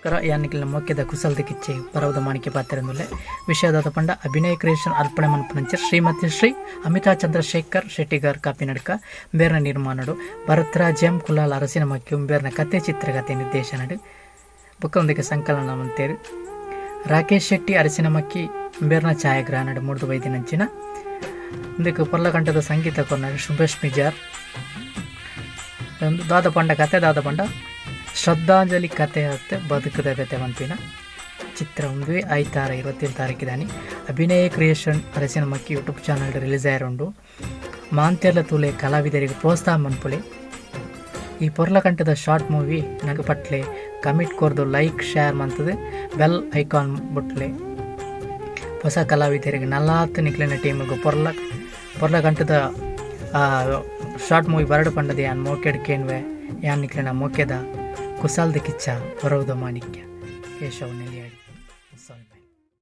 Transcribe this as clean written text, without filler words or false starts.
ಕರ ಯಾನ್ ನಿಕ್ಲೆನ ಮೋಕೆದ ಕುಸಲ್ದ ಕಿಚ್ಚೆ ಬರವುದ ಮಾಣಿಕ್ಯ ಪಾತೆರೊಂದುಲ್ಲೆ. ವಿಷಯ ದಾದ ಪಂಡ ಅಭಿನಯ ಕ್ರಿಯೇಷನ್ ಅರ್ಪಣೆ ಮನ್ಪುನಂಚ ಶ್ರೀಮತಿ ಶ್ರೀ ಅಮಿತಾ ಚಂದ್ರಶೇಖರ್ ಶೆಟ್ಟಿಗಾರ್ ಕಾಪಿನಡ್ಕ ಉಂಬೇರ್ನ ನಿರ್ಮಾಣಡ್ ಭರತ್ರಾಜ್ ಎಂ ಕುಲಾಲ್ ಅರಸಿನ ಮಕ್ಕಿ ಉಂಬೇರ್ನ ಕತೆ ಚಿತ್ರಕತೆ ನಿರ್ದೇಶನಡ್ ಬೊಕ್ಕ ಉಂದೆಕ್ ಸಂಕಲನ ಮಲ್ತೆರ್. ರಾಕೇಶ್ ಶೆಟ್ಟಿ ಅರಸಿನಮಕ್ಕಿ ಉಂಬೇರ್ನ ಛಾಯಾಗ್ರಹಣಡ್ ಮೂಡ್ದು ಬೈದಿನಂಚಿನ ಉಂದೆಕ್ ಪೊರ್ಲಕಂಠದ ಸಂಗೀತ ಕೊರ್ನ ಶುಭೇಶ್ ಮಿಜಾರ್. ಉಂದು ದಾದ ಪಂಡ ಕತೆ ದಾದ ಪಂಡ ಶ್ರದ್ಧಾಂಜಲಿ ಕತೆ ಅತ್ ಬದುಕುದ ಕತೆ ಪನ್ಪಿನ ಚಿತ್ರ ಉಂದುವೆ ಐತಾರ 27 ತಾರೀಕಿದಾನಿ ಅಭಿನಯ ಕ್ರಿಯೇಷನ್ ಅರಸಿನ ಮಕ್ಕಿ ಯೂಟ್ಯೂಬ್ ಚಾನಲ್ ರಿಲೀಸ್ ಆಯೆರೆ ಉಂಡು. ಮಾಂತೆರ್ಲ ತೂಲೆ ಕಲಾವಿದೆರೆಗ್ ಪ್ರೋತ್ಸಾಹ ಮನ್ಪುಲೆ. ಈ ಪೊರ್ಲಕಂಠದ ಶಾರ್ಟ್ ಮೂವಿ ನಗ ಪಟ್ಲೆ ಕಮೆಂಟ್ ಕೊರ್ದು ಲೈಕ್ ಶೇರ್ ಮಂತುದು ಬೆಲ್ ಐಕಾನ್ ಬೊಟ್ಲೆ. ಪೊಸ ಕಲಾವಿದೆರೆಗ್ ನಲಾತ್ ನಿಕ್ಲೆನ ಟೀಮ್ ಗ್ ಪೊರ್ಲ ಪೊರ್ಲಕಂಠದ ಶಾರ್ಟ್ ಮೂವಿ ಬರಡ್ ಪಂಡದ್ ಯಾನ್ ಮೋಕೆಡ್ ಕೇನ್ವೆ ಯಾನ್ ನಿಕ್ಲೆನ ಮೋಕೆದ ಕುಸಾಲ್ದ ಕಿಚ್ಚ ಬರವುದ ಮಾಣಿಕ್ಯ ಕೇಶವ್ ನೆಲ್ಯಾಡಿ. ಸೊಲ್ಮೆ.